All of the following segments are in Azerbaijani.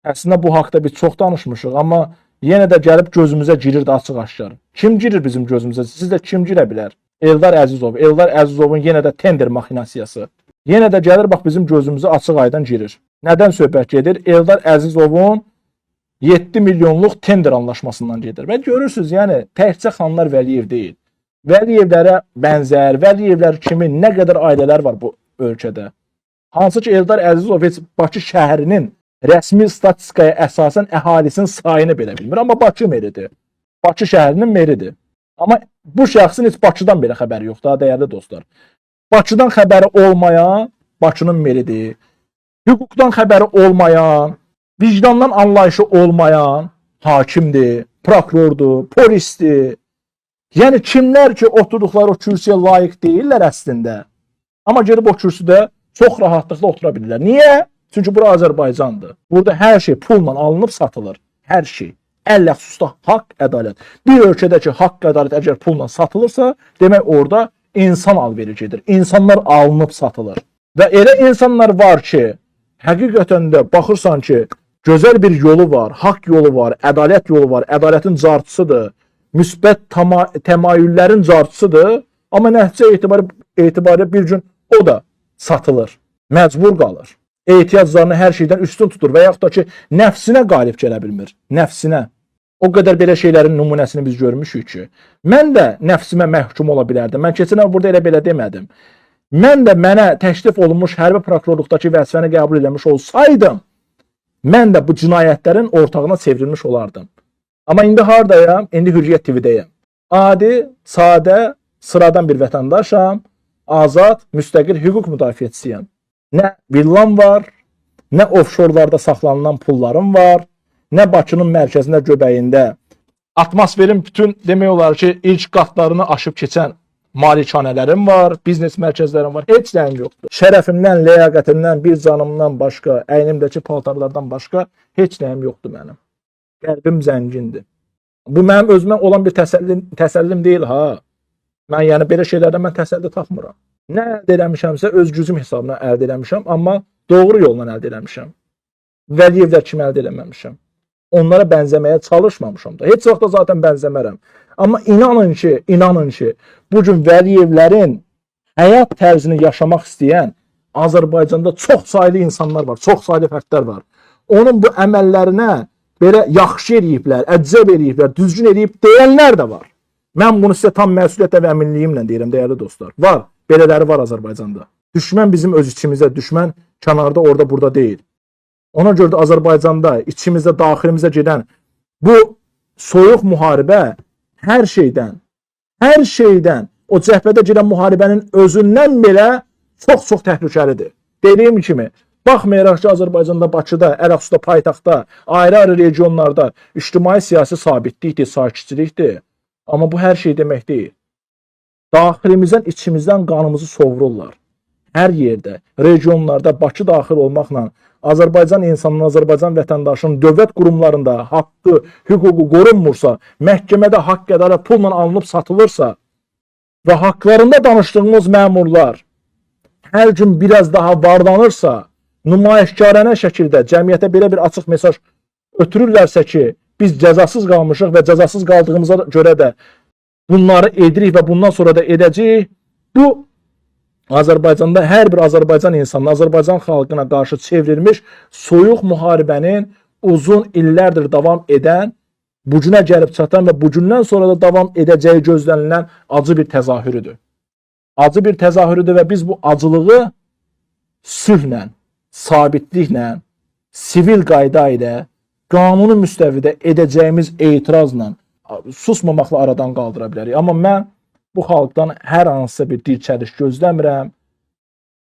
Əslində bu haqda biz çox danışmışıq, amma yenə də gəlib gözümüzə girirdi açıq-aşkar. Kim girir bizim gözümüzə? Sizdə kim girə bilər? Eldar Əzizov. Eldar Əzizovun yenə də tender maxinasiyası. Yenə də gəlir bax bizim gözümüzə açıq-aydın girir. Nədən söhbət gedir? Eldar Əzizovun 7 milyonluq tender anlaşmasından gedir. Və görürsüz, yəni təkcə Xanlar Vəliyev deyil. Vəliyevlərə bənzər, Vəliyevlər kimi nə qədər ailələr var bu ölkədə. Hansı ki Eldar Əzizov heç Bakı şəhərinin rəsmi statistikaya əsasən əhalisinin sayını belə bilmir, amma Bakı meridir. Bakı şəhərinin meridir. Amma bu şəxsin heç Bakıdan belə xəbəri yoxdur, ha, dəyərli dostlar. Bakıdan xəbəri olmayan Bakının meridir. Hüquqdan xəbəri olmayan, vicdandan anlayışı olmayan hakimdir, prokurordur, polisdir. Yəni kimlər ki oturduqları o kürsüyə layiq deyillər əslində. Amma gedib o kürsüdə çox rahatlıqla otura bilirlər. Niyə? Çünki bura Azərbaycandır. Burada hər şey pulla alınıb satılır. Hər şey. Əllə xüsusda haqq, ədalət. Bir ölkədəki haqq, ədalət əgər pulla satılırsa, demək orada insan alveri gedir. İnsanlar alınıb satılır. Və elə insanlar var ki, həqiqətən də baxırsan ki, gözəl bir yolu var, haqq yolu var, ədalət yolu var, ədalətin carçısıdır, müsbət təmayüllərin carçısıdır, amma nəticə etibarilə bir gün o da satılır, məcbur qalır. Ehtiyaclarını hər şeydən üstün tutur və yaxud da ki, nəfsinə qalib gələ bilmir, nəfsinə. O qədər belə şeylərin nümunəsini biz görmüşük ki, mən də nəfsimə məhkum ola bilərdim. Mən keçən il burada elə belə demədim. Mən də mənə təklif olunmuş hərbi prokurorluqdakı vəzifəni qəbul eləmiş olsaydım, mən də bu cinayətlərin ortağına çevrilmiş olardım. Amma indi hardayam? İndi Hürriyyət TV-dəyəm. Adi, sadə, sıradan bir vətəndaşam, azad, müstəqil hüquq müdafiəçisiyəm. Nə villam var, nə ofşorlarda saxlanılan pullarım var, nə Bakının mərkəzində, göbəyində atmosferin bütün demək olar ki, ilk qatlarını aşıb keçən malikanələrim var, biznes mərkəzlərim var. Heç nəyim yoxdur. Şərəfimdən, ləyaqətimdən, bir canımdan başqa, əynimdəki paltarlardan başqa heç nəyim yoxdur mənim. Qəlbim zəngindir. Bu mənim özümə olan bir təsəllim deyil ha. Mən yəni belə şeylərdən mən təsəlli tapmıram. Nə əldə eləmişəmsə öz gücüm hesabına əldə eləmişəm, amma doğru yolla əldə eləmişəm. Vəliyevlər kimi əldə eləməmişəm. Onlara bənzəməyə çalışmamışam da. Heç vaxt da zaten bənzəmərəm. Amma inanın ki, inanın ki, bu gün Vəliyevlərin həyat tərzini yaşamaq istəyən Azərbaycanda çox saylı insanlar var, çox saylı fərdlər var. Onun bu əməllərinə belə yaxşı eləyiblər, əcəb eləyiblər, düzgün eləyib deyənlər də var. Mən bunu sizə tam məsuliyyətlə və əminliyimlə deyirəm, dəyərli dostlar. Var, belələri var Azərbaycanda. Düşmən bizim öz içimizdə, düşmən kənarda, orada, burada deyil. Ona görə də Azərbaycanda içimizdə, daxilimizə gedən bu soyuq müharibə hər şeydən, o cəbhədə gedən müharibənin özündən belə çox-çox təhlükəlidir. Dediyim kimi, baxmayaraq ki, Azərbaycanda, Bakıda, ələxüsusda paytaxtda, ayrı-ayrı regionlarda ictimai siyasi sabitlikdir, sakitçilikdir. Amma bu hər şey demək deyil. Daxilimizdən, içimizdən qanımızı sovrurlar. Hər yerdə, regionlarda, Bakı daxil olmaqla Azərbaycan insanının, Azərbaycan vətəndaşının dövlət qurumlarında haqqı, hüququ qorunmursa, məhkəmədə haqq ədalət pulla alınıb satılırsa və haqlarında danışdığımız məmurlar hər gün biraz daha varlanırsa, nümayişkarənə şəkildə cəmiyyətə belə bir açıq mesaj ötürürlərsə ki, biz cəzasız qalmışıq və cəzasız qaldığımıza görə də bunları edirik və bundan sonra da edəcəyik. Bu Azərbaycanda hər bir Azərbaycan insanına, Azərbaycan xalqına qarşı çevrilmiş soyuq müharibənin uzun illərdir davam edən, bu günə gəlib çatan və bu gündən sonra da davam edəcəyi gözlənilən acı bir təzahürüdür. Acı bir təzahürüdür və biz bu acılığı sülhlə, sabitliklə, sivil qayda ilə, qanuni müstəvidə edəcəyimiz etirazla, susmamaqla aradan qaldıra bilərik. Amma mən bu xalqdan hər hansısa bir dirçəliş gözləmirəm,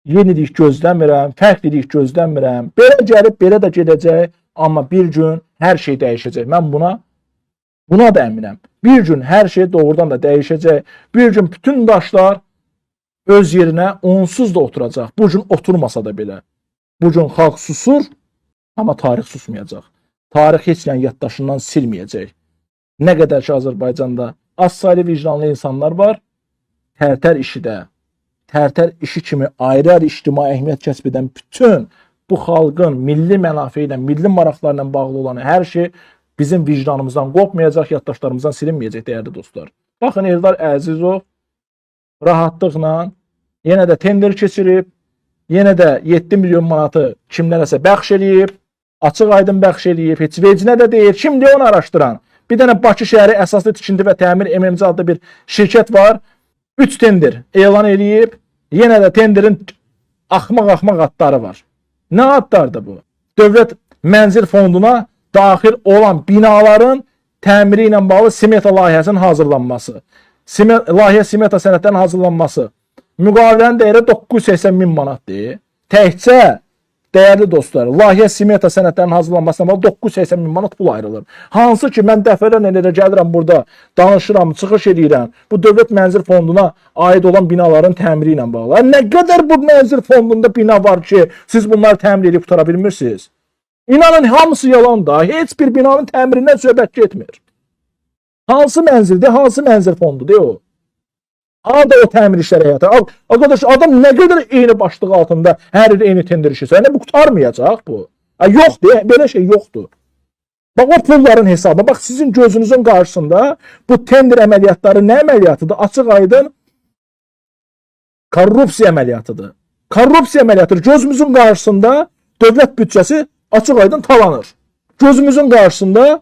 yenilik gözləmirəm, fərqlilik gözləmirəm. Belə gəlib, belə də gedəcək, amma bir gün hər şey dəyişəcək. Mən buna da əminəm. Bir gün hər şey doğrudan da dəyişəcək. Bir gün bütün daşlar öz yerinə onsuz da oturacaq. Bu gün oturmasa da belə. Bu gün xalq susur, amma tarix susmayacaq. Tarix heç nə yaddaşından silməyəcək. Nə qədər ki Azərbaycanda az saylı vicdanlı insanlar var, Tərtər işi də, Tərtər işi kimi ayrı-ayrı ictimai əhəmiyyət kəsb edən bütün Bu xalqın milli mənafe ilə, milli maraqlarla bağlı olan hər şey bizim vicdanımızdan qopmayacaq, yaddaşlarımızdan silinməyəcək, dəyərli dostlar. Baxın, Eldar Əzizov rahatlıqla yenə də tender keçirib, yenə də 7 milyon manatı kimlərəsə bəxş eləyib, açıq aydın bəxş eləyib, heç vecinə də deyil. Kimdir onu araşdıran? Bir dənə Bakı şəhəri əsaslı tikinti və təmir MMC adlı bir şirkət var. 3 tender elan eləyib. Yenə də tenderin axmaq-axmaq adları var. Nə adlardır bu? Dövlət Mənzil Fonduna daxil olan binaların təmiri ilə bağlı smeta layihəsinin hazırlanması. Layihə smeta sənədlərinin hazırlanması. Müqavilənin dəyəri 980 min manatdır. Təkcə, dəyərli dostlar, layihə smeta sənədlərinin hazırlanmasına bağlı 980 min manat pul ayrılır. Hansı ki, mən dəfələrlə elə gəlirəm burada, danışıram, çıxış eləyirəm. Bu Dövlət Mənzil Fonduna aid olan binaların təmiri ilə bağlı. Nə qədər bu mənzil fondunda bina var ki, siz bunları təmir edib qutara bilmirsiniz? İnanın, hamısı yalan da. Heç bir binanın təmirindən söhbət getmir. Hansı mənzildir, hansı mənzil fondudur o? Harada o təmir işləri həyata? Arkadaş, adam nə qədər eyni başlıq altında hər il eyni tender işi. Nə bu qurtarmayacaq bu? Ha, yoxdur, belə şey yoxdur. Bax o pulların hesabı, bax sizin gözünüzün qarşısında bu tender əməliyyatları nə əməliyyatıdır? Açıq aydın korrupsiya əməliyyatıdır. Korrupsiya əməliyyatıdır. Gözümüzün qarşısında dövlət büdcəsi açıq aydın talanır. Gözümüzün qarşısında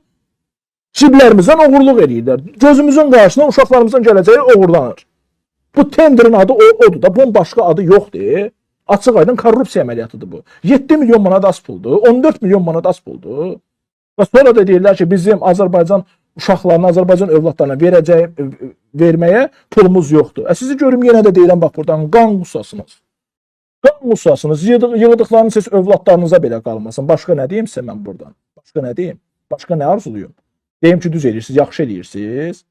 ciblərimizdən oğurluq eləyirlər. Gözümüzün qarşısında uşaqlarımızın gələcəyi oğurlanır. Bu tenderin adı odur da, bunun başqa adı yoxdur. Açıq aydın korrupsiya əməliyyatıdır bu. 7 milyon manat az puldur, 14 milyon manat az puldur. Və sonra da deyirlər ki, bizim Azərbaycan uşaqlarına, Azərbaycan övladlarına verməyə pulumuz yoxdur. Sizi görüm, yenə də deyirəm, bax buradan qan qusasınız. Qan qusasınız. Yığdıqlarınız heç övladlarınıza belə qalmasın. Başqa nə deyim sizə mən buradan? Başqa nə deyim? Başqa nə arzuluyum? Deyim ki, düz eləyirsiniz, yaxşı eləyirsiniz.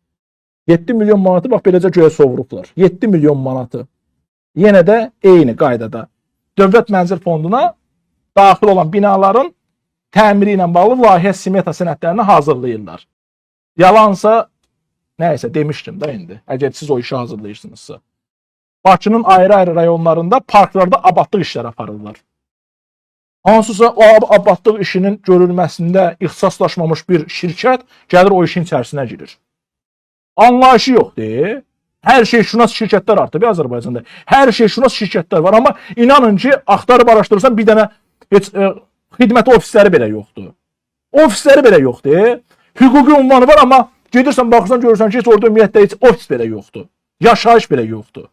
7 milyon manatı bax beləcə göyə sovurublar. 7 milyon manatı. Yenə də eyni qaydada Dövlət Mənzil Fonduna daxil olan binaların təmiri ilə bağlı layihə smeta sənədlərini hazırlayırlar. Yalansa nəysə demişdim də indi. Əgər siz o işi hazırlayırsınızsa. Bakının ayrı-ayrı rayonlarında parklarda abadlıq işləri aparırlar. Hansısa o abadlıq işinin görülməsində ixtisaslaşmamış bir şirkət gəlir o işin içərisinə girir. Anlayışı yoxdur. Hər şey şünas şirkətlər artıb Azərbaycanda. Hər şey şünas şirkətlər var, amma inanın ki, axtarıb araşdırırsan bir dənə heç xidmət ofisləri belə yoxdur. Ofisləri belə yoxdur. Hüquqi ünvanı var, amma gedirsən, baxırsan, görürsən ki, heç orada ümumiyyətlə heç ofis belə yoxdur. Yaşayış belə yoxdur.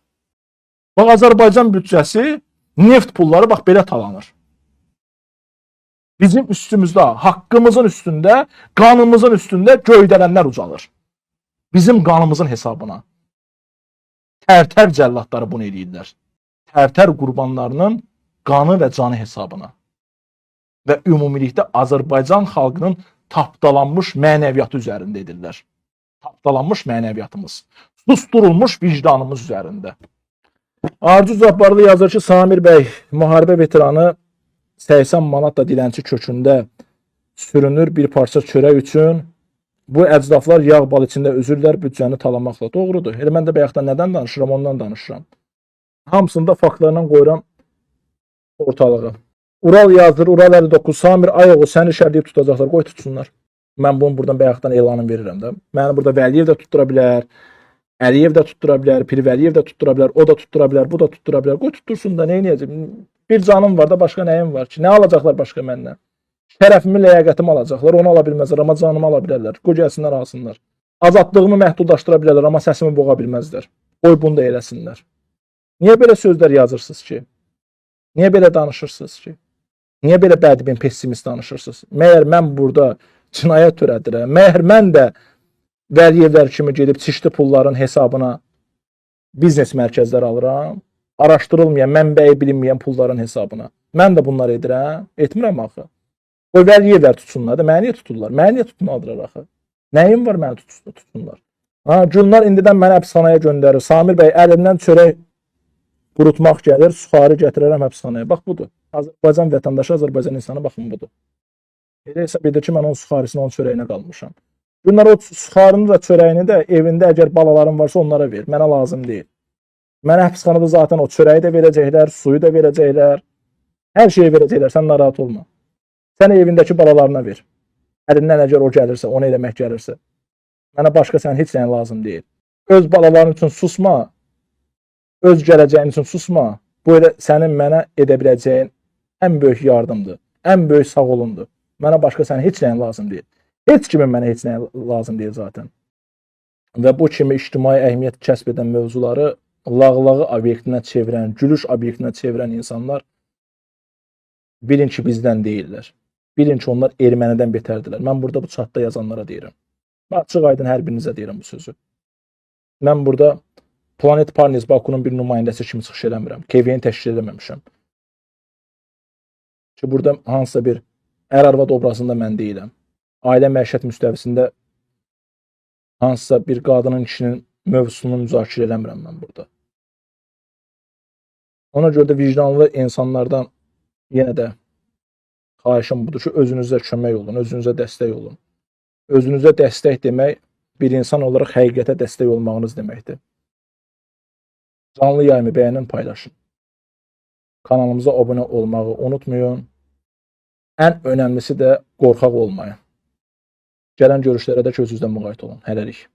Bax Azərbaycan büdcəsi, neft pulları bax belə talanır. Bizim üstümüzdə, haqqımızın üstündə, qanımızın üstündə göydələnlər ucalır. Bizim qanımızın hesabına. Tərtər cəlladları bunu eləyirlər. Tərtər qurbanlarının qanı və canı hesabına. Və ümumilikdə Azərbaycan xalqının tapdalanmış mənəviyyatı üzərində edirlər. Tapdalanmış mənəviyyatımız, susturulmuş vicdanımız üzərində. Arzu Cabbarlı yazır ki, Samir bəy, müharibə veteranı 80 manatla dilənçi kökündə sürünür bir parça çörək üçün. Bu əclaflar yağ bal içində üzürlər büdcəni talamaqla. Doğrudur. Elə mən də bayaqdan nədən danışıram, ondan danışıram. Hamısını da faktlarla qoyuram ortalığa. Ural yazır, Ural 59, Samir Ayoğlu səni şərləyib tutacaqlar, qoy tutsunlar. Mən bunu buradan bayaqdan elanını verirəm də. Məni burada Vəliyev də tutdura bilər, Əliyev də tutdura bilər, Pirvəliyev də tutdura bilər, o da tutdura bilər, bu da tutdura bilər. Qoy tutdursun da, nə edəcəm? Bir canım var da, başqa nəyim var ki? Nə alacaqlar başqa məndən? Şərəfimi, ləyaqətimi alacaqlar, onu ala bilməzlər, amma canımı ala bilərlər. Qoy gəlsinlər, alsınlar. Azadlığımı məhdudlaşdıra bilərlər, amma səsimi boğa bilməzlər. Qoy bunu da eləsinlər. Niyə belə sözlər yazırsınız ki? Niyə belə danışırsınız ki? Niyə belə bədbin, pessimist danışırsınız? Məyər mən burada cinayət törədirəm? Məyər mən də Vəliyevlər kimi gedib çişli pulların hesabına biznes mərkəzləri alıram? Araşdırılmayan, mənbəyi bilinməyən pulların hesabına. Mən də bunları edirəm? Etmirəm axı. Qoy Vəliyevlər tutsunlar da, məni niyə tuturlar? Məni niyə tutmalıdırlar axı? Nəyim var məni tutsunlar? Ha, Gülnar indidən məni həbsxanaya göndərir. Samir bəy, əlimdən çörək qurutmaq gəlir, suxarı gətirərəm həbsxanaya. Bax budur. Azərbaycan vətəndaşı, Azərbaycan insanı, baxın budur. Elə hesab edir ki, mən onun suxarısına, onun çörəyinə qalmışam. Gülnar, o suxarını da, çörəyini də evində əgər balaların varsa onlara ver. Mənə lazım deyil. Mənə həbsxanada zaten o çörəyi də verəcəklər, suyu da verəcəklər. Hər şeyi verəcəklər, sən narahat olma. Sən evindəki balalarına ver. Əlindən əgər o gəlirsə, onu eləmək gəlirsə. Mənə başqa sənin heç nəyin lazım deyil. Öz balaların üçün susma. Öz gələcəyin üçün susma. Bu elə sənin mənə edə biləcəyin ən böyük yardımdır. Ən böyük sağ olundur. Mənə başqa sənin heç nəyin lazım deyil. Heç kimin mənə heç nəyin lazım deyil zaten. Və bu kimi ictimai əhəmiyyət kəsb edən mövzuları lağlağı obyektinə çevirən, gülüş obyektinə çevirən insanlar bilin ki, bizdən deyillər. Bilin ki, onlar ermənidən betərdirlər. Mən burada bu chatda yazanlara deyirəm. Açıq aydın hər birinizə deyirəm bu sözü. Mən burada Planet Parnis Bakunun bir nümayəndəsi kimi çıxış eləmirəm. KVN təşkil eləməmişəm. Ki burada hansısa bir ər-arvad obrazında mən deyiləm. Ailə məişət müstəvisində hansısa bir qadının, kişinin mövzusunu müzakirə eləmirəm mən burada. Ona görə də vicdanlı insanlardan yenə də xahişim budur ki, özünüzə kömək olun, özünüzə dəstək olun. Özünüzə dəstək demək bir insan olaraq həqiqətə dəstək olmağınız deməkdir. Canlı yayımı bəyənin, paylaşın. Kanalımıza abunə olmağı unutmayın. Ən önəmlisi də qorxaq olmayın. Gələn görüşlərə də gözünüzdən müğayət olun. Hələlik.